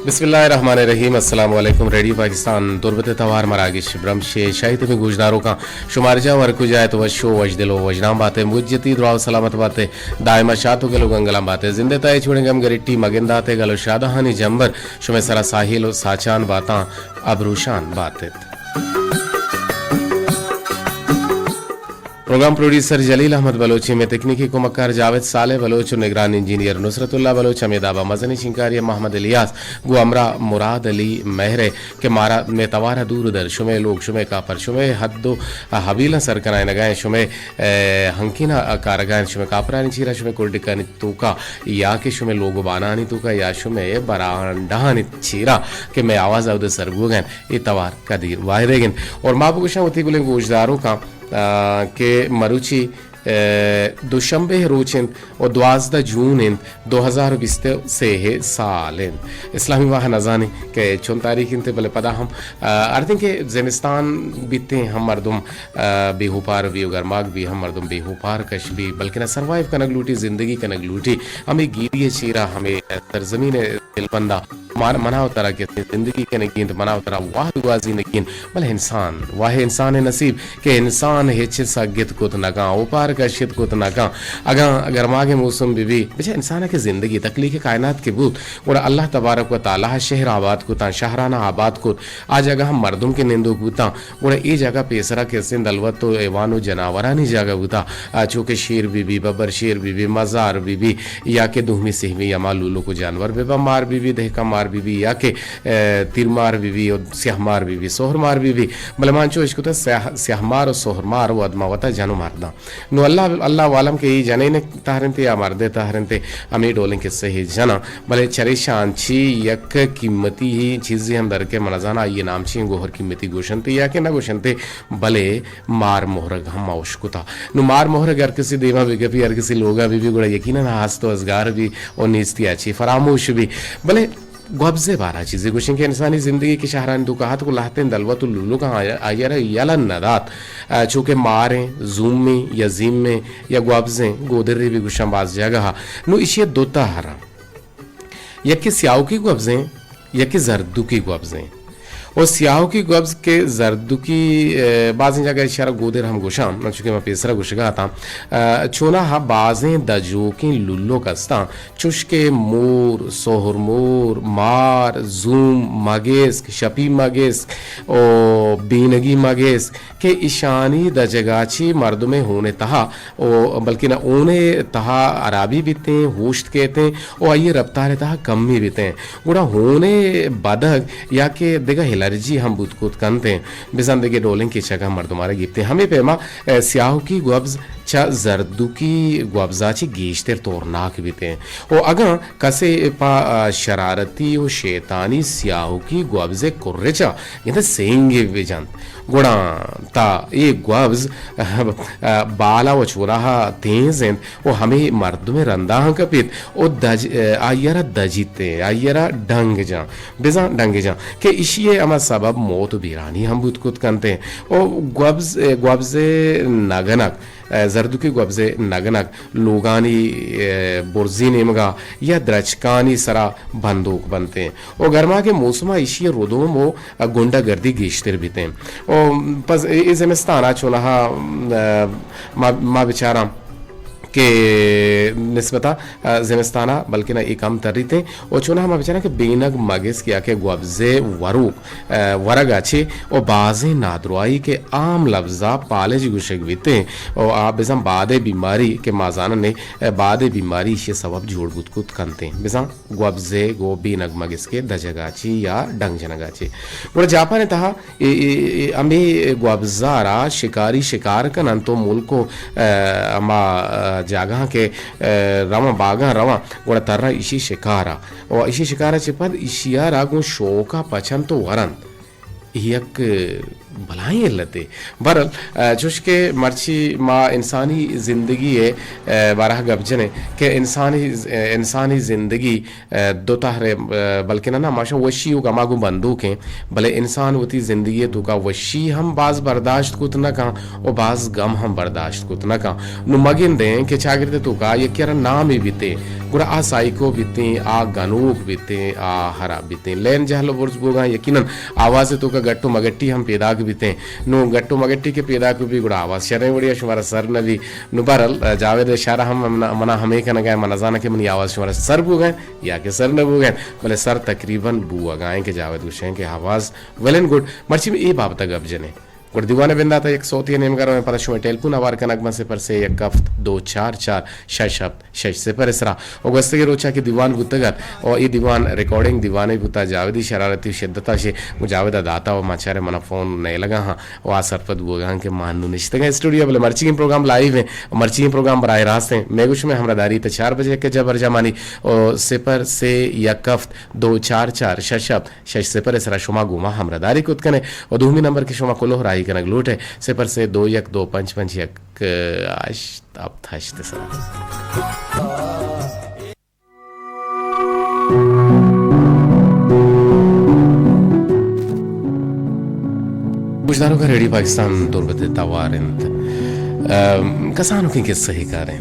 بسم اللہ الرحمن الرحیم۔ السلام علیکم۔ ریڈیو پاکستان تربت ءِ توار مراگش برمش ءِ شاہی تمیں گوشداروکاں، شمار جاہ ور کجا ات، وش و وشدل و وژنام بات ئے، مجتی دراہ و سلامت بات ئے، دائما شات و گل و گنگلام بات ئے۔ زندے تہا اے چوڑیں گم گریٹی مگندات ئے، گل و شادہانی جمبر شمئے سرا ساہیل و ساچان باتاں، ابروشان بات ات۔ پروگرام پروڈیوسر جلیل احمد بلوچ، مئے تکنیکی کمکار جاوید صالح بلوچ و نگران انجینئر نصرت اللہ بلوچ، ہمے دابا مزنیں شنکاری محمد الیاس، گوں ہمراہ مراد علی مہر ءَ کہ مارا مئے توار ءَ دور و در، شمئے لوگ، شمئے کاپر، شمئے حد و حبیلاں سر کنائینگا ایں، شمئے، اے، ہنکینا کارگا ایں، شمئے کاپرانی چیرا، شمئے کلڈکانی توکا یا کہ شمئے لوگ و بانانی توکا یا شمئے برانڈہانی چیرا کہ مئے آواز اود سر بوگا ایں، اے توار قدیر واحد ئیگ انت۔ اور ما بگوشاں وتی گلیں گوشداروکاں، آ، کہ مروچی، آ، دوشنبے ءِ روچ انت و دوازدہ جون انت، دو ہزار و بیست و سے ءِ سال انت۔ اسلامی ماہ نزانیں کہ چون تاریخ انت، بلے پدا ہم، آ، ہردیں کہ زمستان بیتیں ہم مردم، آ، بے ہوپار بی و گرماگ بی ہم مردم بے ہوپار کش بی، بلکنا سروائیو کنگ لوٹی، زندگی کنگ لوٹی۔ ہمے گیری ءِ چیرا، ہمے سرزمین ءِ دلبندا من، منا و ترا کسے زندگی کنگی انت، منا و ترا وہد گوازینگی انت، بلے انسان، واہ انسان ءِ نصیب کہ انسان ہچ سگت کت نہ کن، اوپار کشت کت نہ کن۔ اگاں گرماگ ءِ موسم بہ بی، بچا انسان ءَ کہ زندگی، تخلیق کائنات کہ بوت، گڑا اللہ تبارک و تعالی شہر آباد کتاں، شہراناں آباد کت، آ جاگہ ہم مردم کہ نندوک بوتاں، گڑا اے جاگہ پیسرا کسیں دلوت و حیوان و جناورانی جاگہ بوتا، آ، چو کہ شیر بی بی، ببر شیر بی بی، مزار بی بی، یا کہ دومی سہمی ہما لولوک و جانور بہ بہ، مار بی بی، دہکان مار بی بی، یا کہ، اے، تیر مار بی بی و سیاہ مار بی بی، سہر مار بی بی۔ بلے ما انچو اشکتہ سیاہ، سیاہ مار و سہر مار وت ما وتا جن و مرداں۔ نو اللہ، اللہ عالم کہ اے جنین تہر انت یا مرد تہر انت، ہمے ڈولیں کسہ ءَ جناں، بلے چریشاں چی یک قیمتی ہی چیزے ہم در کہ من زاناں آئی نام چی، گوہر قیمتی گوشنت یا کہ نہ گوشنت، بلے مار مہرگ ہم ما اشکتا۔ نو مار مہرگ ہر کسی دیما بہ گپی، ہر کسی لوگا بہ بی، گڑا یقیناً ہست و ازگار بی و نیستی ءَ چی فراموش بی۔ بلے گوبز ءِ بارا چیزے گوشیں کہ انسانی زندگی کہ شہرانی توکا اتک و لہتیں دلوت و لولوکاں آئی ءَ را یلہ نہ دات۔ آ، چو کہ ماریں، زومیں یا زیمیں یا گوبزیں، گودرے بی گوشاں باز جاگہا۔ نو ایشی ءَ دو تہراں۔ یکے سیاہوکی گوبزیں، یکے زردوکی گوبزیں۔ و سیاہوکی گوبز کہ زردوکی، اے، بازیں جاگہ ایشی ءَ را گودر ہم گوشاں، چونکہ ما پیسرا گوشگا اتاں۔ اے، چوناہا بازیں دجوکیں لولوک استاں، چوش کہ مور، سہر مور، مار، زوم، مگسک، شپی مگسک و بینگی مگسک کہ ایشانی دجگا چی مردمے ہون ءِ تہا و بلکنا ہون ءِ تہا ہرابی بیتیں، ہوشت کیتیں و آئی ءِ رپتار ءِ تہا کمی بیتیں۔ گڑا ہون ءِ بدگ یا کہ دگہ الرجی ہم بوت کت کنتیں، بزاں دگہ ڈولیں کیچگاں مردمارا گیپتیں۔ ہمے پیما، اے، سیاہوکی گوبز چہ زردوکی گوبزا چی گیشتر تورناک بیتیں۔ و اگاں کسے پہ، آ، شرارتی و شیطانی سیاہوکی گوبز ءِ کرچا گندے سینگے بجنت، گڑا تا اے گوبز، آ، بالا و چوناہا تیز انت و ہمے مردم ءِ رندا ہم کپیت و دج-، آئی ءَ را دجیت، آئی ءَ را ڈنگ جاں، بزاں ڈنگ جاں کہ ایشی ءِ ہما سبب موت و بیرانی ہم بوت کت کنت و گوبز، گوبز ءِ نگنگ، زردوکی گوبز ءِ نگنگ لوگانی برزی نیمگا یا درچکانی سرا بندوک بنت و گرماگ ءِ موسما ایشی ءِ ردوم و گنڈہ گردی گیشتر بیت۔ و پس اے، اے زمستانا چونہا، آ، ما، ما بچاراں کہ نسبتا، آ، زمستانا بلکنا اے کم تریت و چونہا ما بچاراں کہ بینگ مگسک یا کہ گوبز ءِ وروک، آ، ورگا چی و بازیں نادراہی کہ عام لبزا پالج گوشگ بیت و آ بزاں بادے بیماری کہ ما زانن اے، بادے بیماری ایشی سبب جوڑ بوت کت کنت۔ بزاں گوبزے گوں بینگ مگسکے دجگا چی یا ڈنگ جنگا چی۔ گڑا جاپان ءِ تہا اے، اے، اے، ہمے گوبزارا شکاری شکار کننت و ملک و، اے، ہما، اے، جاگہاں کہ، اے، رواں باگاں رواں گڑا ترا ایشی شکارا و ایشی شکارا چہ پد ایشی ءَ را گوں شوکا پچنت و ورنت۔ اے یک بلاہیں علتے۔ بہرحال، آ، چوش کہ مرچی ما انسانی زندگی ءِ، آ، بارہ گپ جنیں کہ انسانی، آ، انسانی زندگی، آ، دو تہرے، آ، بلکن نہ، ماشا وشی و گما گوں بندوکیں، بلے انسان وتی زندگی ءِ توکا وشی ہم باز برداشت کت نہ کن و باز گم ہم برداشت کت نہ کن۔ نو مگندیں کہ چاگرد ءِ توکا یکے را نامے بیتیں، گڑا آ سائیکو بیتیں، آ گنوک بیتیں، آ ہرا بیتیں۔ لین جہل و برز بوگاں، یقیناً آواز ءِ توکا گٹ و مگٹی ہم پیداک بیتیں۔ نو گٹ و مگٹی کہ پیداک بی، گڑا آواز شریں وڑیا شمارا سر نہ بی۔ نو بہرحال، جاوید ءِ اشارہ ہم منا، منا ہمے کنگا، من نزاناں کہ منی آواز شمارا سر بوگا یا کہ سر نہ بوگا، بلے سر تقریباً بوگا ایں کہ جاوید گوشیں کہ آواز ویل اینڈ گڈ۔ مرچی اے بابت ءَ گپ جنیں۔ گڑا دیوان ءِ بندات ءَ یک سوتے ءِ نیمگا رویں، پدا شمئے ٹیلیفون ہوار کنگ بنت، صفر سہ یک ہفت دو چار چار شش ہفت شش صفر ءِ سرا۔ و گوستگیں روچا کہ دیوان بوتگ ات، و اے دیوان ریکارڈنگ دیوانے بوتا، جاویدی شرارتی و شدتا شے، و جاویدا داتا و ما چارے منا فون نیلگا ہاں، و آ سرپد بوگا ہاں کہ ما انو نشتگاں اسٹوڈیو، بلے مرچیگیں پروگرام لائیو ایں، و مرچیگیں پروگرام براہ راست ایں۔ مئے گوں شمئے ہمراہداری تا چار بجے کہ جبر جمانی، و صفر سہ یک ہفت دو چار چار شش ہفت شش صفر ءِ سرا شما گوں ما ہمراہداری کت کن ئے۔ و دومی نمبر کہ شما کلوہ راہی کنگ لوٹ ئے، صفر سہ دو یک دو پنچ پنچ یک ہشت ہفت ہشت ءِ سرا۔ گوشداروکاں، ریڈیو پاکستان تربت ءِ توار انت۔ ام، کسانکیں کسہ ءِ کاریں۔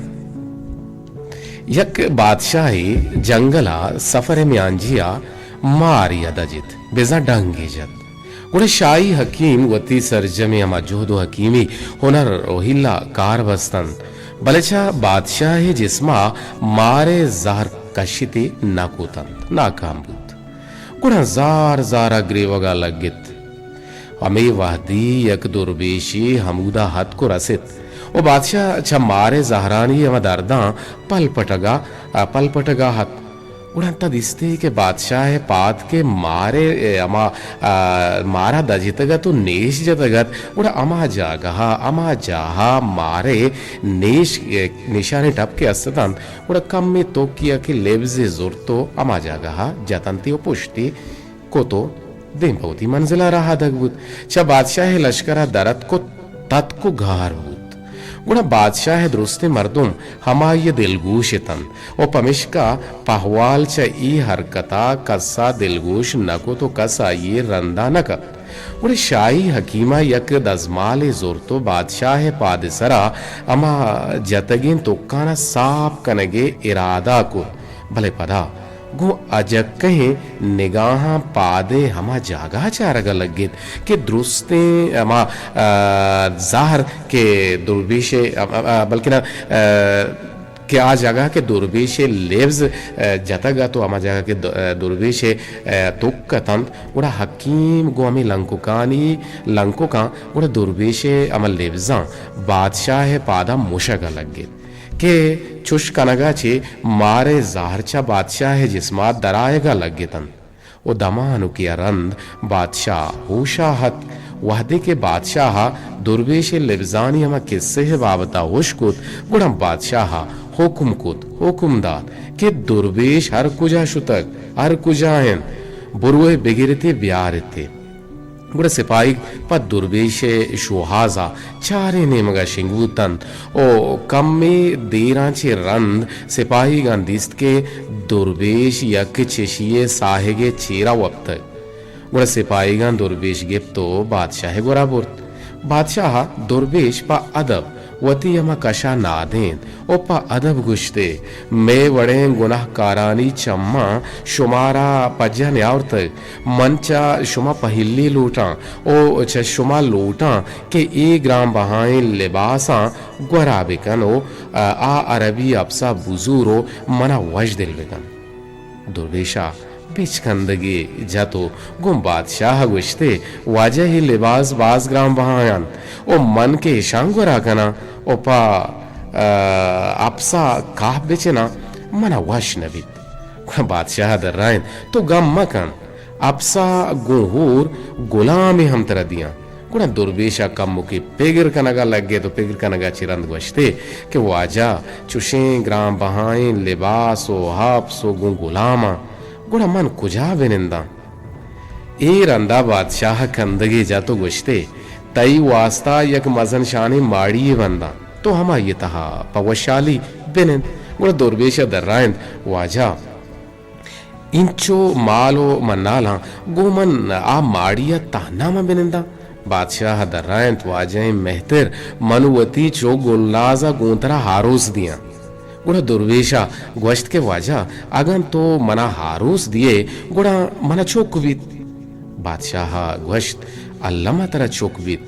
یک بادشاہے جنگل ءَ سفر ءِ میانجی ءَ مارے ءَ دجت، بزاں ڈنگے جت۔ گڑا شاہی حکیم وتی سرجمیں ہما جہد و حکیمی ہنر و ہیلا کار بستنت، بلے چہ بادشاہ ءِ جسم ءَ مار ءِ زہر کشتے نہ کتنت، ناکام بوت۔ گڑا زار زار ءَ گریوگ ءَ لگت۔ ہمے وہدی یک دربیشے ہمودا اتک و رست و بادشاہ چہ مار ءِ زہرانی ہما درداں پلپٹگ ءَ، پلپٹگ ءَ ات۔ گڑا انت ءَ دیستی کہ بادشاہ ءِ پاد کہ مار ءِ ہما، آ، مار ءَ دجتگ ات و نیش جتگ ات، گڑا ہما جاگہ ءَ، ہما جاہ ءَ مار ءِ نیش، نیشانی ٹپ کہ است اتنت، گڑا کمے توکی ءَ کہ لبزے زرت و ہما جاگہ ءَ جتنتی و پشتی کت و دیم پہ وتی منزل ءَ رہادگ بوت۔ چہ بادشاہ ءِ لشکر ءَ در اتک و تتک و گار بوت۔ گڑا بادشاہ ءِ درستیں مردم ہمائی ءِ دلگوش اتنت و پمشکا پہوال چہ اے حرکت ءَ کس ءَ دلگوش نہ کت و کس آئی ءِ رند ءَ نہ کپت۔ گڑا شاہی حکیم ءَ یک دزمالے زرت و بادشاہ ءِ پاد ءِ سرا ہما جتگیں تکان ءَ ساپ کنگ ءِ ارادہ کت، بلے پدا گوں اجکہیں نگاہاں پاد ءِ ہما جاگہ ءَ چارگ ءَ لگت کہ درستیں ہما، آ، زہر کہ دربیش ءِ، آ، آ، بلکنا، آ، کہ آ جاگہ کہ دربیش ءِ لبز، آ، جتگ ات و ہما جاگہ کہ د-، آ، دربیش ءِ، آ، تک اتنت، گڑا حکیم گوں ہمے لنککانی لنککاں گڑا دربیش ءِ ہما لبزاں بادشاہ ءِ پاد ءَ مشگ ءَ لگت۔ کہ چش کنگ ءَ چہ مار ءِ زہر چہ بادشاہ ءِ جسم ءَ درآیگ ءَ لگتنت و دمانکے ءَ رند بادشاہ ہوش ءَ ات۔ وہدے کہ بادشاہ ءَ دربیش ءِ لبزانی ہما کسہ ءِ بابت ءَ اشکت، گڑا بادشاہ ءَ حکم کت، حکم دات کہ دربیش ہر کجا شتگ، ہر کجا انت، بروئے بگرتے بیارتے۔ گڑا سپاہیگ پہ دربیش ءِ شوہاز ءَ چاریں نیمگ ءَ شنگ بوتنت و کمے دیراں چہ رند سپاہیگاں دیست کہ دربیش یک چشی ءِ ساہگ ءِ چیرا وپتگ۔ گڑا سپاہیگاں دربیش گپت و بادشاہ ءِ گورا برت۔ بادشاہ ءَ دربیش پہ ادب وتی ہما کش ءَ نادینت و پہ ادب گوشتے، مئے وڑیں گناہکارانی چماں شمارا پجہ نیاورتگ۔ من چہ شما پہلی لوٹاں و چہ شما لوٹاں کہ اے گران بہائیں لباساں گورا بکن و آ عربی اپسا بزور و منا وش دل بکن۔ دربیشا بچکندگے جت و گوں بادشاہ ءَ گوشتے، واجہ، اے لباس باز گران بہایاں و من کہ اشاں گورا کناں و پہ، آ، اپسا کاہ بچناں، منا وش نہ بیت۔ گڑا بادشاہ ءَ درائینت، تو گم مکن، اپسا گوں ہور گلامے ہم ترا دیاں۔ گڑا دربیش ءَ کمکے پگر کنگ ءَ لگت و پگر کنگ ءَ چہ رند گوشتے کہ واجہ، چشیں گران بہائیں لباس و ہپس و گوں گلاماں، گڑا من کجا بننداں؟ اے رندا بادشاہ ءَ کندگے جت و گوشتے، تئی واستا یک مزن شانیں ماڑی یے بنداں، تو ہمائی ءِ تہا پہ وشحالی بہ نند۔ گڑا دربیش ءَ درائینت، واجہ، اینچو مال و منالاں، گوں من آ ماڑی ءَ تہنا من بہ ننداں؟ بادشاہ ءَ درائینت، واجہیں مہتر، من وتی چک گلناز ءَ گوں ترا ہاروس دیاں۔ گڑا دربیش ءَ گوشت کہ واجہ، اگاں تو منا ہاروس دیئے، گڑا منا چک بیت۔ بادشاہ ءَ گوشت، الم ءَ ترا چک بیت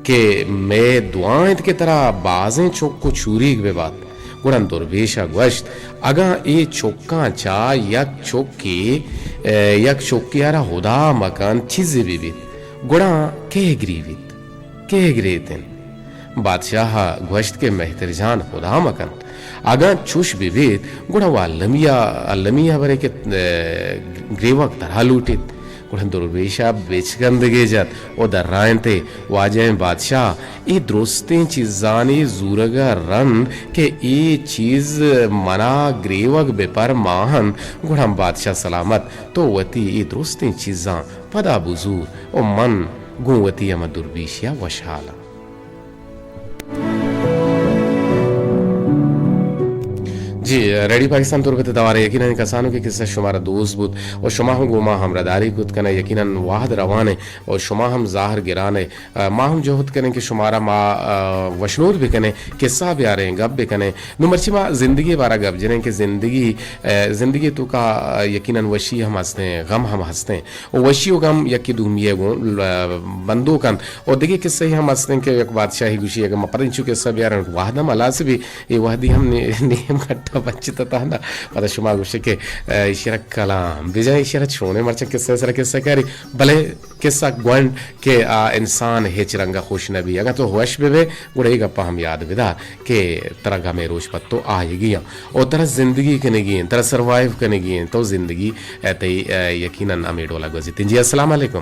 کہ مئے دعا انت کہ ترا بازیں چک و چوریگ بہ بات۔ گڑا دربیش ءَ گوشت، اگاں اے چکاں چہ یک چکے، یک چکے ءَ را ہدا مہ کنت، چیزے بہ بیت، گڑا کئے گریویت؟ کئے گریت انت؟ بادشاہ ءَ گوشت کہ مہتر جان، ہدا مہ کنت، اگاں چوش بہ بیت، گڑا وا المی ءَ، المی ءَ برے کہ، ءَ، گریوگ ترا لوٹیت۔ گڑا دربیش ءَ بچکندگے جت و درائینت ئے، واجہیں بادشاہ، اے درستیں چیزانی زورگ ءَ رند کہ اے چیز منا گریوگ بہ پرماہنت، گڑا بادشاہ سلامت، تو وتی اے درستیں چیزاں پدا بزور و من گوں وتی ہما دربیشی ءَ وشحالاں۔ جی، ریڈیو پاکستان تربت ءِ توار ءَ یقیناً کسانوں کہ قصہ شمارا دوست بوت و شما ہم گوں ما ہمراہداری کت کن ئے، یقیناً وہد روان ءَ و شما ہم زہر گران ءَ۔ ءَ، ما ہم جہد کنیں کہ شمارا ما، ءَ، وشنود بکنیں، قصہ بیاریں، گپ بکنیں۔ نوں مرچی ما زندگی بارا گپ جنیں کہ زندگی، ءَ، زندگی توکا، ءَ، یقیناً وشی ہم ہستیں، غم ہم ہستیں۔ و وشی و غم یکی دومی ءَ گوں، ءَ، بندوک انت۔ و دگہ قصہ ہم ہستیں کہ یک بادشاہی گوشی، اگر ما پدا انچو قصہ بیاریں، وہد ہم ہلاس بی، اے وہدی ہم نے-، نیم گھٹا بچتا تھا نا۔ پدا شما گوشے کہ، ءَ، ایشی را کلام بجائے، ایشی را چونے مرچا قصہ سر قصہ کاری، بلے قصہ گونڈ کہ آ انسان ہچ رنگ ءَ خوش نہ بی۔ اگاں تو وش بہ بئے، گڑا اے گپ ءَ ہم یاد بدار کہ ترا غم ءِ روچ پہ تو آیگی انت۔ او ترا زندگی کنگی انت، ترا سروائیو کنگی انت، تو زندگی ءَ تئی، ءَ، یقیناً ہمے ڈول ءَ گوزیت۔ جی، السلام علیکم۔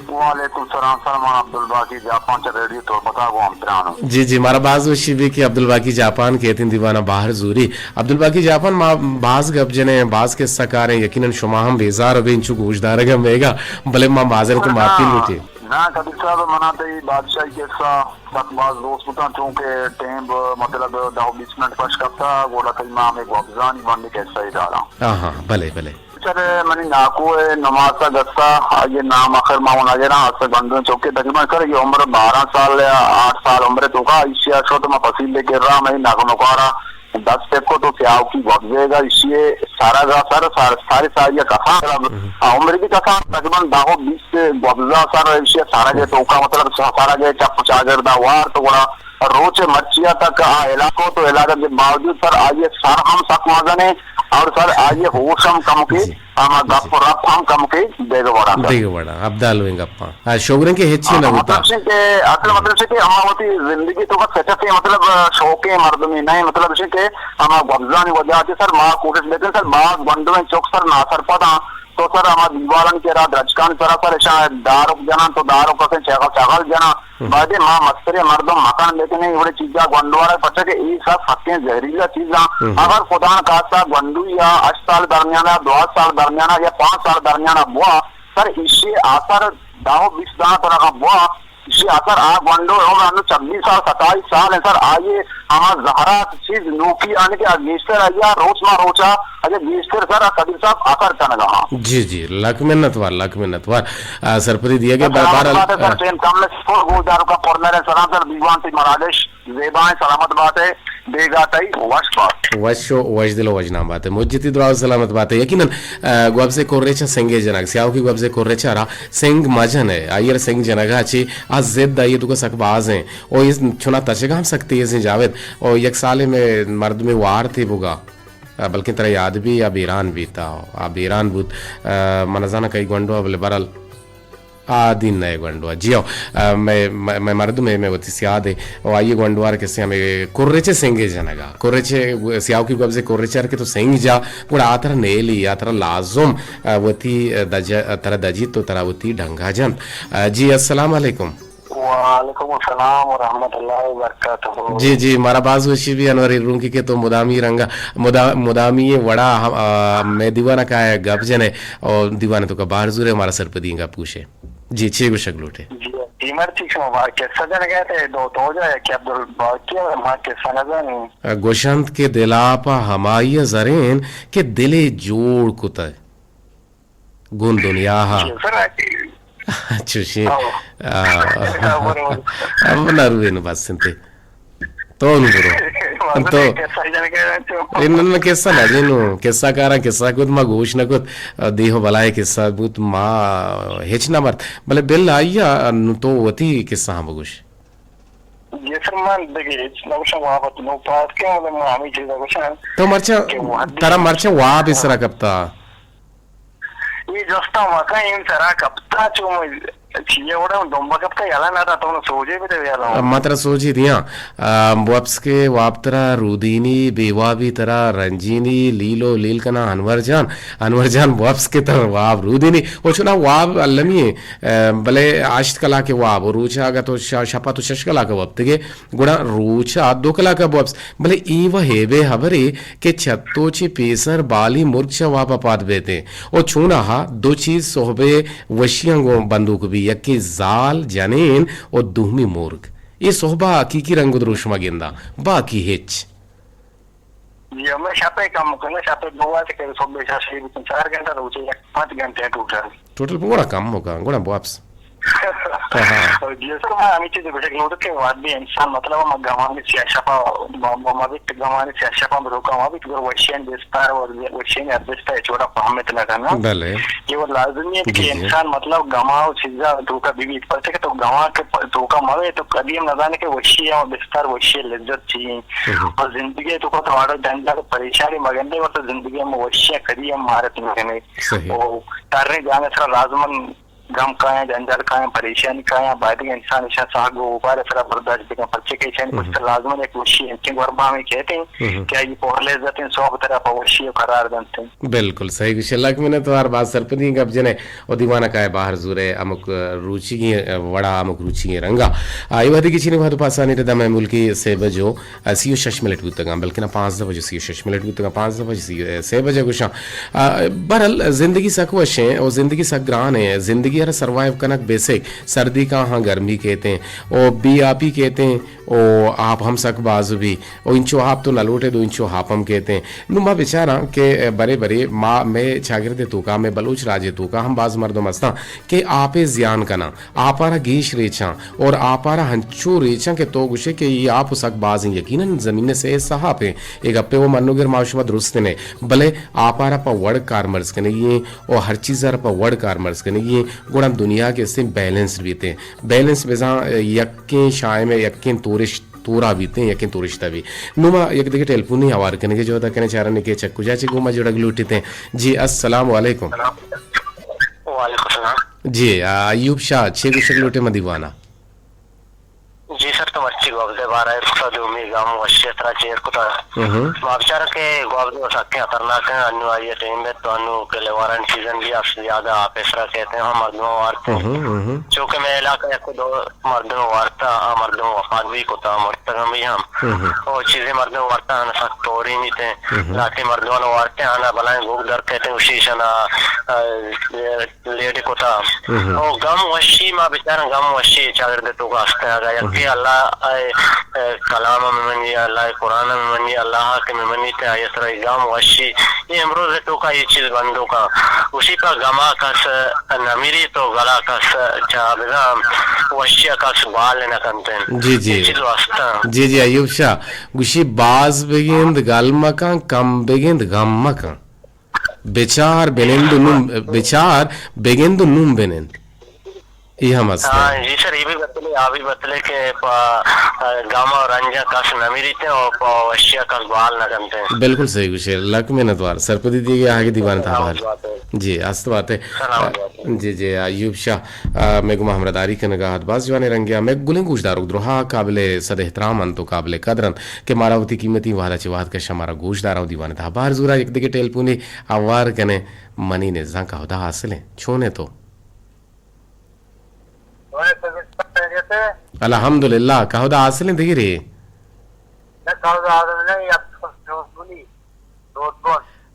وعلیکم السلام، سلمان عبدالباقی جاپان چہ ریڈیو تربت ءَ گوں ہمترانوں۔ جی، جی، مارا باز وشی بی کہ عبدالباقی جاپان کہ اتیں دیوان ءَ باہر زوری۔ عبدالباقی جاپان، ما باز گپ جنیں، باز قصہ کاریں، یقیناً شما ہم بیزار بے انچو گوشدارگ ءَ میگا، بلے ما معذرت و معافی لوٹیں۔ نا قدیر صاحب، منا تئی بادشاہی قصہ سک باز دوست بوتاں، چونکہ ٹیم، مطلب، دہ و بیست منٹ پش کپتا، گڑا تئی ما ہمیں گوبزانی بندی قصہ ہی داراں۔ ہاں، ہاں، بلے، بلے۔ سر، منی ناکو ءِ نماس ءَ گستا، آئی ءِ نام آخر ما ونا گراں، آسا گونڈویں چوکے، تقریباً سر یہ عمر بارہ سال یا آٹھ سال عمر توکا، ایشی ءَ شو تو ما پسیل دے کر رہا، میں ناکو نکارا دست کو تو سیاہو کی گوبزے گا، ایشی ءِ سارا گا سر، سار-، ساری ساری کسان، ہم۔ عمر بھی کسان، تقریباً دہ و بیست گوبزا سر، ایشی ءِ سارا گے توکا، مطلب سارا گے چپ چاگردا وار تو گڑا روچ مرچیا تک آ علاقہ تو علاقہ کے باوجود سر آئی ءِ سر ہم سک مزن ہے اور سر آئی ءِ ہوش ہم کم کے، جی۔ ہما جی۔ گپ و رپ ہم کم کے دیگہ وڑا سر۔ دیگہ وڑا، ابدال ویں گپاں۔ آ، شوگریں کہ ہچی نہ بوتا۔ مطلب سے کہ، اصل مطلب سے کہ ہما وتی زندگی تو بس سچا سے مطلب شوقیں مردمی نہیں، مطلب سے کہ ہما گبزانی وجہ سے سر ما کوشش لیتے سر ما گنڈویں چوک سر ناسرپداں، تو سر ہما دیوالانی کرا درچکانی سرا سر اشاں داروک جنان تو داروک اسیں چغل چغل جنان۔ ہم۔ بایدے ما مستریں مردم مکن بکنیں، اے وڑیں چیزا گونڈوارا، پرچا کہ اے سک سکیں زہریلا چیزاں۔ ہم۔ اگر خدا نخواستہ گونڈو یا ہشت سال درمیانا، دو سال درمیانا یا پانچ سال درمیانا بوا، سر ایشی اثر دہ و بیست داں ترا بوا، ایشی اثر آ گونڈو عمر انو چبیس سال، ستائیس سال ہے سر، آئیے ہما زہرا چیز نوکی آنے کہ گیشتر آیا روچ ما روچا اگہ گیشتر سر قدیر صاحب اثر کنگا ہاں۔ جی، جی، لکھ منت وار، لکھ منت وار۔ آ، سرپدی دیگے، سر، سلامت بہرحال، بات ہے سر، آ، ٹیم کم ہے، سر، گوشداروکا پر نرے سلام سر، دیوان تی مراگش زیبائیں، سلامت بات ہے، بیگا تئی وش بات۔ وش و وش دل و وش نام بات ہے، مجتی دراز سلامت بات ہے۔ یقیناً، آ، گوبزے کورے چا سنگے جنگ، سیاہو کی گوبزے کورے چا را سنگ مجن ہے، آئیر سنگ جنگا چی آ زد آئیے تو سک باز ہیں، او اس چنا تچگا ہم سک تیز ہیں جاوید، او یک سالے میں مرد میں وار تھی بگا۔ آ، بلکن ترا یاد بی آ بیران بیتا، آ بیران بوت، آ، من زانا کئی گونڈو، بلے برحال آ دین نئے گونڈو۔ جی ہو، آ، میں، میں، میں مردم ہے، میں وتی سیاد ہے، او آئیے گونڈوار کسے ہمیں کرچے سنگے جنگا، کرچے سیاہو کی گوبزے کرچے ہر کہ تو سنگ جا، گڑا آ ترا نیلی، آ ترا لازم، آ، وتی، آ، دج-، آ، ترا دجی تو ترا وتی ڈنگا جنت۔ آ، جی، السلام علیکم۔ وعلیکم السلام ورحمۃ اللہ وبرکاتہ۔ جی، جی، مارا باز وشی بی انوری رونکی کہ تو مدامی رنگا، مدا-، مدامی وڑا ہم، آ، میں دیوانا کایا گپ جنے اور دیوانے تو کا باہر زورے ہمارا سرپدی گپ گوشے۔ جی، چے گوشگ لوٹے؟ جی، اے مرچی شما با-، قصہ جنگ ءَ ات، دو تو جا یکے عبدالباقی ءَ، ما قصہ نہ زانیں۔ گوشنت کہ دل ءَ پہ ہمائی ءَ زرین کہ دلے جوڑ کتہ گوں دنیا ءَ۔ جی سر۔ چوشیں۔ ہاں۔ آ، ہاں، برو، برو۔ اب نہ روین بس انت۔ تو نوں برو۔ تو قصہ جنگ ءَ ات۔ اے نہ، نہ، قصہ نہ جنوں، قصہ کاراں قصہ کت، ما گوش نہ کت۔ دیہو بلائے قصہ بوت، ما ہچ نہ مرت۔ بلے بل آئی ءَ نوں تو وتی قصہ ہم بگوش۔ جی سر، من دگہ ہچ نہ گوشاں، واب ات نوں پاد کے، مطلب، من ہمے چیز گوشاں تو مرچاں، کہ وہدے ترا مرچاں واب اس سرا کپتا؟ اے جستا مکن، این سرا کپتا، چو من چیئے وڑا دمبا کپتا، یلا نہ دا، تو سوجے بدے یلا۔ ما ترا سوجی دیاں۔ آ، وپس کے واب ترا رودینی، بے وابی ترا رنجینی، لیلو لیل کنا انور جان، انور جان وپس کے ترا واب رودینی۔ او چنا واب المی ایں، آ، بلے ہشت کلاک واب، او روچا اگا تو ش-، شپا تو شش کلاک وپتگے، گڑا روچا دو کلاک بوپس۔ بلے اے و ہیبے ہبرے کہ چتو چہ پیسر بالی مرگ چہ واب پاد بیتیں۔ او چوناہا دو چیز سہبے وشیاں گوں بندوک بی، یکے زال جنین او دومی مرگ۔ اے سہبا حقیقی رنگ و دروشما گنداں، باقی ہچ۔ جی، ہمے شپے کم کنگا، شپے دو آتے کہ صبح شش بوتن، چار گھنٹہ، روچے یک پانچ گھنٹے ٹوٹل۔ ٹوٹل گڑا کم ہوگا، گڑا واپس۔ ہاں، ہاں۔ جی سر، ما ہمے چیز گوشگ لوٹاں کہ وہدے انسان مطلب ہما گمانی سیاہ شپا، ما، ما، ما بیت گمانی سیاہ شپا بروکا ما بیت گر وشین بستار و وشین ارزشتا چوڑا فہمت نہ کنا۔ بلے۔ یہ وہ لازمی ہے کہ جی، جی۔ انسان مطلب گما و چیزا توکا بی بیت، پرچہ کہ تو گما کے پ-، توکا موے تو کدی ہم نہ زانے کہ وشی ہے بستار، وشی لذت چی۔ ہم۔ اور زندگی تو کو تو آڑو جنجال پریشانی مگندے، اور تو زندگی ہم وشی کدی ہم مارت نہ کنے۔ صحیح۔ او تریں جانے سرا لازمن غم کایاں، جنجال کایاں، پریشانی کایاں، باید انسان اشاں ساہ گو اوبار سرا برداشت بکن، پرچہ کہ اشانی پشت لازمن یک وشی انچیں گوربامے کہتے ہیں کہ آئی پور لذت ہیں، سوب ترا پہ وشی و قرار دنت ہیں۔ بالکل صحیح گوشے، لک منت وار، باز سرپدی گپ جنے و دیوانہ کائے باہر زورے، ہمک روچیگیں وڑا، ہمک روچیگیں رنگا۔ آئی وہدے کہ چینی وہد پاسانی ردا مئے ملکی سے بجو سی و شش منٹ بوتگاں، بلکنا پانزدہ بجے سی و شش منٹ بوتگاں، پانزدہ بجے سی، سے بجے گوشاں۔ آ، بہرحال، زندگی سک وش ایں او زندگی سک گران ایں۔ زندگی ءَ را سروائیو کنگ بیسک، سردی کاہاں گرمی کیت ایں او بے آپی کیت ایں او آپ ہم سک باز بی او انچو آپ تو نہ لوٹے دو انچو آپ ہم کیت ایں۔ نوں ما بچاراں کہ برے برے ما مئے چاگرد ءِ توکا، مئے بلوچ راج ءِ توکا ہم باز مردم ہستاں کہ آپ ءِ زیان کناں۔ آپ ءَ را گیش ریچاں اور آپ ءَ را ہنچو ریچاں کہ تو گوشے کہ اے آپ و سک باز ایں۔ یقیناً زمین ءِ سئے حصہ آپ ایں، اے گپے و من و گر ما و شما درست نے، بلے آپ ءَ را پہ وڑ کارمرز کنگی ایں و ہر چیز ءَ را پہ وڑ کارمرز کنگی ایں، گڑا دنیا کہ استیں بیلنسڈ بیت ایں۔ بیلنس بزاں یکیں شائم ءِ یکیں تورش تورا بیت ایں، یکیں تورشتا بی۔ نوں ما یک دگہ ٹیلیفونی ہوار کنگے جہد ءَ کنیں، چارنے کہ چہ کجا چہ گوں ما جڑگ لوٹیت ایں۔ جی، السلام علیکم۔ وعلیکم السلام۔ جی، آ، ایوب شاہ، چے گوشگ لوٹے ما دیوانا؟ جی سر، تو مرچی گوابدے بارہ ءَ کتا، دومی گام وشی ترا چیر کتا۔ ہم۔ ما بچار کہ گوابدے سکیں خطرناک ایں، انو آئی ٹائم بیت تو انو کہ لیوارن سیزن بی، اس زیادہ آپے سرا کیت ایں، ہم مردم وارت ایں۔ ہم، ہم۔ چونکہ مئے علاقہ یک دو مردم وارتا، آ مردم وفات بی کتا، مرتگم بی ہم۔ ہم۔ او چیزے مردم وارتا، آنا سک توری نیت ایں۔ ہم۔ لاٹی مردمان وارت ایں، آنا بلائیں گوگ در کیت ایں، گوشی شنا، آ، لیڈی کتا۔ ہم۔ او گم وشی، ما بچاراں گم وشی چاگرد توکا ہستیں۔ اگا یکے اللہ ءِ، ءِ کلام ءَ منی، اللہ ءِ قرآن ءَ منی، اللہ ءَ کہ منی تے آئی سرا گم وشی۔ اے امروز توکا اے چیز بندوکاں۔ گوشی پہ گما کس نمیری تو گلا کس چا بزاں وشی کس بال نہ کنت۔ جی، جی۔ اے چیز واسطہ۔ جی، جی، ایوب شاہ۔ گوشی باز بگند گل مکن، کم بگند گم مکن۔ بچار بنند و نون، بچار بگند و نون بنند۔ اے ہم است۔ ہاں، جی سر، اے بھی بتلے، آ بھی بتلے کہ پا، آ، گم و رنج کس نمیریت و پا وشی کس بال نہ کنت۔ بالکل صحیح گوشے، لک منت وار۔ سرپدی دیگے آگے دیوان تھا بہر۔ جی، است بات ہے۔ جی، جی، ایوب شاہ، آ، مئے گوما ہمراہداری کنگا ات۔ باز جوانیں رنگے آ مئے گلیں گوشداروک دروہا قابل صد احترام انت و قابل قدر انت کہ مارا وتی قیمتی وہدا چہ وہد کشا مارا گوشدارا و دیوان تہا بہر زورا۔ یک دگہ ٹیلیفونے ہوار کنے، منی نزاں کہدا حاصل ایں۔ چون ئے تو؟ الحمدللہ، کہدا حاصل ایں دگرے؟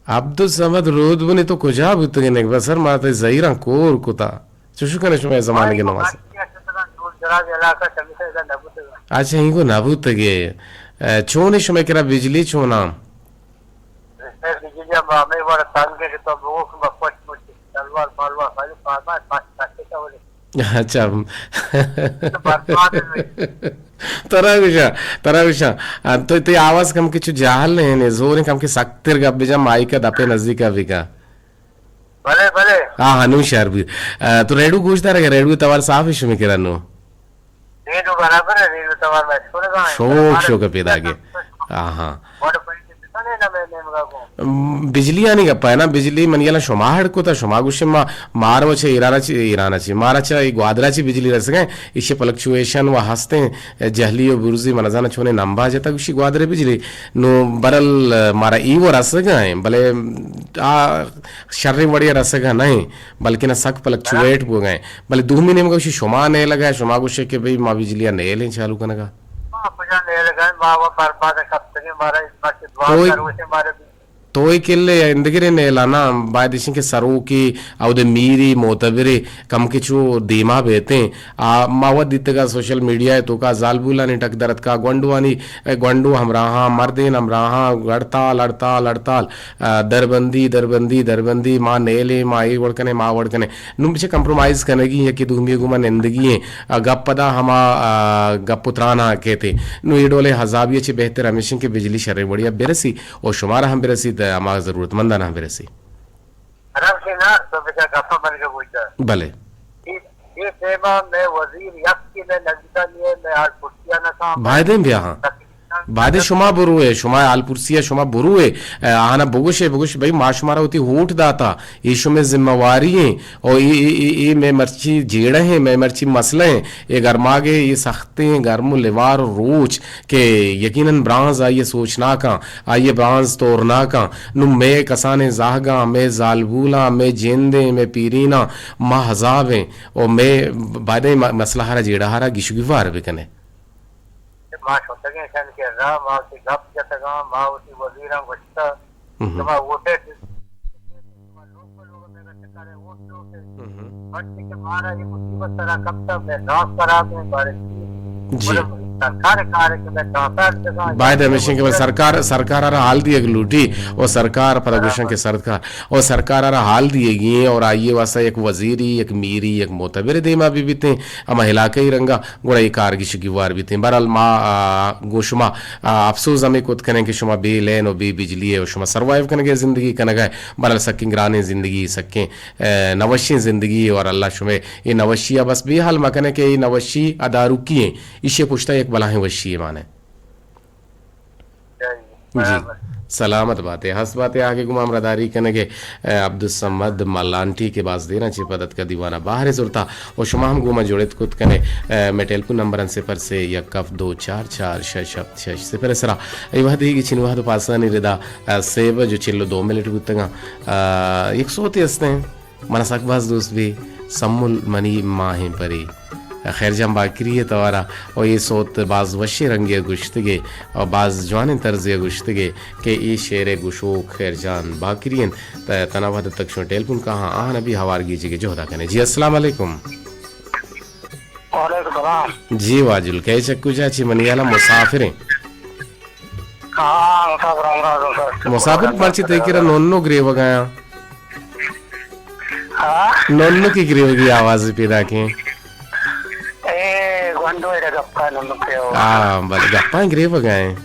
عبدالصمد رودبنی، تو کجا بوتگے نگبہ سر؟ ما تئی زہیراں کور کتا۔ چوشو کنے شمئے زمانگے نماز؟ خراب علاقہ، چمیشہ ادا نہ بوتگ۔ اچھا، اینگو نہ بوتگے۔ اے، چون اے شمئے کرا بجلی چوناں؟ اے بجلی ہم ہمے وڑ تنگ اے کہ تو بگو کہ ما پشت مشت تلوار مالوار خالی پارما پاس پاس تا ولے۔ اچھا۔ برباد اے۔ ترا گوشاں، ترا گوشاں۔ آ، تو تئی آواز کم کہ چو جہل نہ ایں، زور ایں کم کہ سکتر گپ بجا، مائیک ءَ دپ ءِ نزیک ءَ بکا۔ بلے، بلے۔ ہاں، ہاں، نوں شر بی۔ آ، تو ریڈیو گوش دارگ ئے، ریڈیو توار صاف ایں شمے کرا نوں؟ ریڈیو برابر اے، ریڈیو توار میں سنگا ایں۔ شوق، شوق پیدا گے۔ ہاں، ہاں۔ وڑ پہ بجلیانی گپا اے نا، بجلی منی ہیالا شما ہڑ کتا، شما گوشے ما، مارو چہ ایران چی، ایران چی، مارا چہ اے گوادرا چی بجلی رسگا ایں، ایشی فلکچویشن و ہستیں، جہلی و برزی من نزاناں چونیں نمبا جتا گوشی گوادر بجلی۔ نو برل مارا ای و رسگا ایں، بلے آ شریں وڑے رسگا نہ ایں، بلکنا سک فلکچویٹ بوگا ایں۔ بلے دومی نیمگا گوشی شما نیلگا، شما گوشے کہ بھئی ما بجلی نیلیں چالو کنگا۔ ما کجا نیلگا، ما و برباد کپتگیں، مارا اس بات کی دعا تو کرو، اسے مارا تو اے کلے اندگرے نیلا نا، باید ایشیں کہ سروکی، اودے میری، معتبرے، کمکے چو دیما بیتیں۔ آ، ما وت دیتگا سوشل میڈیا ءِ توکا زالبولانی ٹک در اتکا، گونڈوانی، اے، گونڈو ہمراہاں، مردین ہمراہاں، ہڑتال، ہڑتال، ہڑتال، آ، دربندی، دربندی، دربندی، ما نیلیں، ما اے وڑ کنیں، ما وڑ کنیں۔ نوں بچہ کمپرومائز کنگی، یکے دومی گوما نندگی ایں۔ آ، گپ پدا ہما، آ، گپ و ترانا کیتے۔ نوں اے ڈولے ہزابی چہ بہتر ہمیشیں کہ بجلی شریں وڑیا برسی۔ و شمارا ہم برسیت، ہما ضرورتمندانا ہم برسی۔ حرام سے نا، تو بچار گپا من کے بوجھتا۔ بلے۔ اے، اے ٹیما میں وزیر یک کی میں نزدیکا نہیں ہے، میں آج کرسیا نہ کام۔ بایدیں بیا ہاں۔ بایدیں شما بروئے، شما آل پرسیا شما بروئے، اے، آہانا بگوشے، بگوش بھئی ما شمارا وتی ووٹ داتا، اے شمے ذمہ واری ایں، او اے، اے، اے، اے مئے مرچی جیڑہ ایں، مئے مرچی مسئلہ ایں، اے گرماگے، اے سختیں گرم و لیوار و روچ، کہ یقیناً برانز آئی ءِ سوچناکاں، آئی ءِ برانز تورناکاں۔ نوں مئے کسانیں زہگاں، مئے زالبولاں، مئے جندیں، مئے پیریناں، ما ہزابیں و مئے بایدیں م-، مسئلہ ءَ را جیڑہ ءَ را گیش و گیوار بکنیں۔ ما شتگیں شن کہ را ما وتی گپ جتگاں، ما وتی وزیراں گوشتہ، شما ووٹے، شما لوگ پہ لوگ مئے گچ کارے ووٹ لوٹے۔ مرچی کہ مارا اے مصیبت سرا کپتا، مئے نام خراب ایں، بارے جی۔ سرکار کارے کہ مئے ٹرانسفر جگہ باید ہمیشیں کہ سرکار، سرکار ءَ را حال دیگ لوٹی و سرکار پدا گوشاں کہ سرکار و سرکار ءَ را حال دیگی ایں اور آئی ءِ واسطہ یک وزیری، یک میری، یک معتبر دیما بہ بیتیں، ہما علاقائی رنگا گڑا اے کار گیش گیوار بیتیں۔ بہرحال ما، آ، گوں شما، آ، افسوز ہمے کت کنیں کہ شما بے لین و بے بجلی ئے و شما سروائیو کنگے زندگی کنگا ئے۔ بہرحال سکیں گرانیں زندگی، سکیں، آ، نوشیں زندگی اور اللہ شمے اے نوشی ءَ بس بے حال مکنیں کہ اے نوشی اداروکی ایں۔ ایشی پشتا یک بلاہیں وشی ئے مانے۔ جی۔ سلامت باتے، ہست باتے، آگے گوں ما ہمراہداری کنگے، اے، عبدالصمد ملانٹی کہ باز دیراں چہ پد اتکا دیوانا بہرے زرتا و شما ہم گوں ما جڑت کت کنے، اے، مئے ٹیلیفون نمبر انت صفر سے یک ہفت دو چار چار شش ہفت شش صفر سرا۔ اے وہدی کہ چین وہد پاسانی ردا، اے، سے بج و چل و دو منٹ بوتگاں، اے، یک سوتے ہستیں۔ منا سک باز دوست بی، سمل منی ماہیں پری۔ خیر جان باکری ءِ توارا، او اے سوت باز وشیں رنگے ءَ گوشتگے، او باز جوانیں طرزے ءَ گوشتگے کہ اے شعر ءِ گوشوک خیر جان باکری انت۔ ت-، تنا وہد تک شما ٹیلیفون کاہاں، آہاں نبی ہوار گیجگے جہدا کنے۔ جی السلام علیکم۔ وعلیکم السلام۔ جی واجل، کئے چکو جا چی منی حالا مسافریں۔ ہاں، مسافر ہمراہ تو سر۔ مسافر مرچی تئی کرا نونو گریوگا آں۔ ہاں؟ نونو کی گریوگی آواز پیدا کیں۔ اے، گونڈو ایرا گپا نونو گریوگا۔ ہاں، بلے گپا گریوگا ایں۔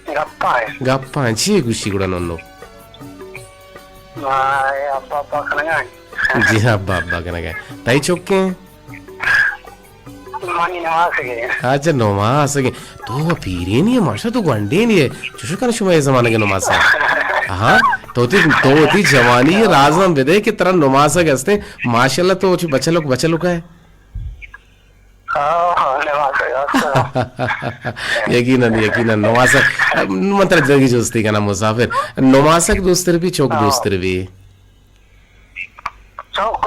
گپا ایں۔ گپا ایں۔ چی گوشی گڑا نونو؟ ہاں، اے ابا ابا کنگا ایں۔ جی ہاں، ابا ابا کنگا ایں۔ تئی چکیں؟ منی نماسگے۔ اچھا، نماسگے۔ تو پیرینی ئے، ماشا تو گونڈینی ئے۔ چوشو کن شما اے زمانگے نماسگ؟ ہاں، تو تی، تو تی جوانی ءِ رازاں بدے کہ ترا نماسگ ہستیں۔ ماشاءاللہ تو چو بچلک، بچلک ئے۔ ہاں، ہاں، نماسگ ہستاں۔ یقیناً، یقیناً، نماسگ۔ من ترا دگہ جستے کناں مسافر۔ نماسگ دوستر بی، چوک دوستر بی؟ چوک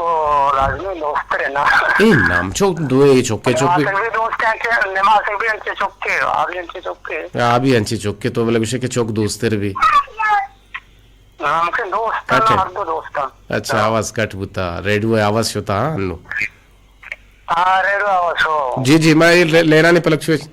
لازمی دوستر ئے نا۔ اے نام چوک دوئے چوکے چوک بی۔ نماسگ بی دوست ایں کہ نماسگ بی انچے چوکے، آ بی انچے چوکے۔ آ بی انچے چوکے تو بلے گوشے کہ چوک دوستر بی۔ ہاں، مکن دوست ایں، اچھا۔ ہر دو دوست ایں۔ اچھا، آواز کٹ بوتا، ریڈیو آواز شتا، ہاں، انو۔ ہاں، ریڈو آواز ہو۔ جی، جی، ما یہ لے-، لیرانی پلکچویش-،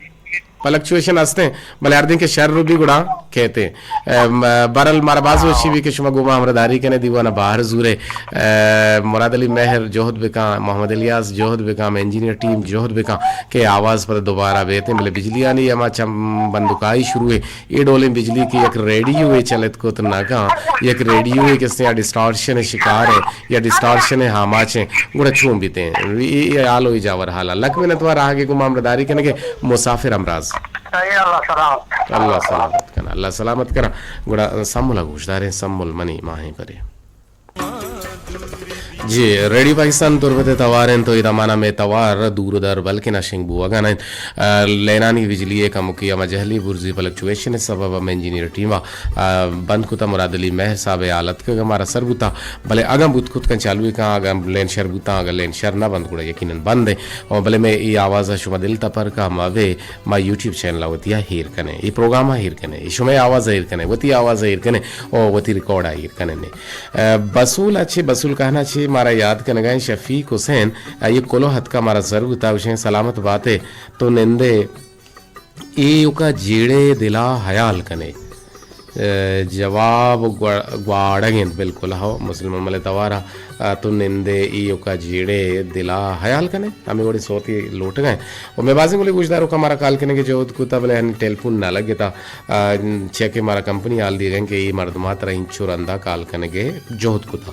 پلکچویشن ہستیں، بلے ہر دن کہ شر رو بھی گڑا کہتے ہیں۔ ام، برل مارا باز وشی بھی کہ شما گوما ہمراہ داری کنے دیوانا باہر زورے۔ ام، مراد علی مہر جہد بکاں، محمد الیاس جہد بکاں، انجینئر ٹیم جہد بکاں کہ آواز پر دوبارہ بیتے ہیں، بلے بجلی آنی ہما چم بندوکائی شروع ہے۔ اے ڈولیں بجلی کہ یک ریڈیو ء چلت کت نہ کن، یک ریڈیو ء کسے یا ڈسٹارشن ء شکار ہے یا ڈسٹارشن ء آماچ ہیں، گڑا چون بیتے ہیں؟ اے، اے حال و اے جاور حال ہے۔ لک منت وار آگے گوں مامرداری کنگے مسافر امراض۔ اے اللہ سلامت۔ اللہ سلامت کنا، اللہ سلامت کنا۔ گڑا سمل گوشداریں، سمل منی ماہیں پرے۔ جی، ریڈیو پاکستان تربت ء توار انت و ادا مانا مئے توار دور و در بلکنا شنگ بوگا نہ انت۔ آ، لینانی بجلی ء کمکی ہما جہلی برزی فلکچویشن ء سبب ہم انجینئر ٹیم ء، آ، بند کتا۔ مراد علی مہر صاحب ء حال اتکگ مارا سر بوتا، بلے اگاں بوت کت کن چالو کن، اگاں لین شر بوتا، اگاں لین شر نہ بند گڑا یقیناً بند ہے۔ او بلے مئے ای آواز ء شما دل تپر کا ما وے ما یوٹیوب چینل ء وتی ء ہیر کنے، ای پروگرام ء ہیر کنے، ای شمئے آواز ء ہیر کنے، وتی آواز ء ہیر کنے، او وتی ریکارڈ ء ہیر کنے نے۔ ء، بسول ء چہ، بسول کہنا چہ مارا یاد کنگا ہیں شفیق حسین، ء، یہ کلو ہتکا مارا سر بوتا، گوشیں سلامت باتے تو نندے ایوکا جیڑے دلا حیال کنے۔ ء، جواب گوا-، گواڑگ انت، بالکل ہو، مسلم ملے توارا، ء، تو نندے ایوکا جیڑے دلا حیال کنے، ہمیں وڑی صوتی لوٹگا ہیں۔ و میں بازیں گلے گوشداروں کا مارا کال کنے کے جہد کتا، بلے ہن ٹیلیفون نہ لگتا۔ آ، چیا کہ مارا کمپنی حال دیگ انت کہ اے مردماں ترا انچو رندا کال کنگے جہد کتا۔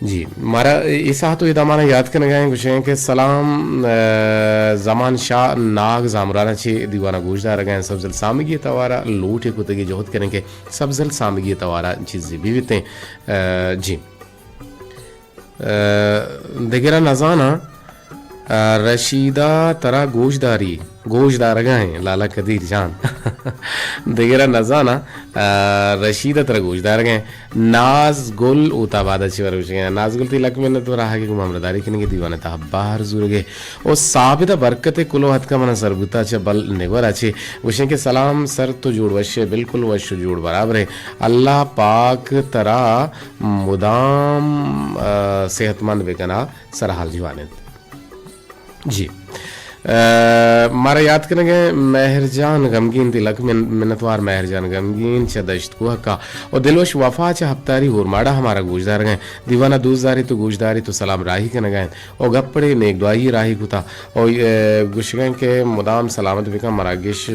جی، مارا اے ساعت و ادا مانا یاد کنگا ہیں، گوشیں کہ سلام، آ، زمان شاہ ناگ زامرانا چی دیوانا گوش دارگا ہیں، سبزل سامگی توارا لوٹے کتگی جہد کنیں کہ سبزل سامگی توارا چیزی بھی بیتیں۔ آ، جی۔ ء، دگرا نزاناں، ء، رشیدہ ترا گوش داری، گوش دارگا ہیں، لالا قدیر جان۔ دگرا نزاناں، ء، رشیدہ ترا گوش دارگا ہیں۔ ناز گل اوتا بادا چی ور گوشگا ہیں۔ ناز گل تی لک منت و راہ کے گم ہمراہ داری کنگے دیوانے تا بہر زورگے۔ او ثابت برکت کلو ہتکا منا سر بوتا چہ بل نگورا چہ گوشیں کہ سلام سر تو جوڑ وشے، بالکل وش و جوڑ برابر ہے۔ اللہ پاک ترا مدام، آ، صحت مند بکنا، سرحال جوان انت۔ جی۔ آ، مارا یاد کنگے مہر جان غمگین، دلک من-، منتوار مہر جان غمگین چہ دشت کوہ کا و دلوش وفا چہ ہپتاری ہورماڑا ہمارا گوشدارگیں۔ دیوانا دوست داری تو گوشداری تو سلام راہی کنگا انت و گپڑے نیک دعائی راہی کتا و، آ، گوشگیں کہ مدام سلامت بکن مراگش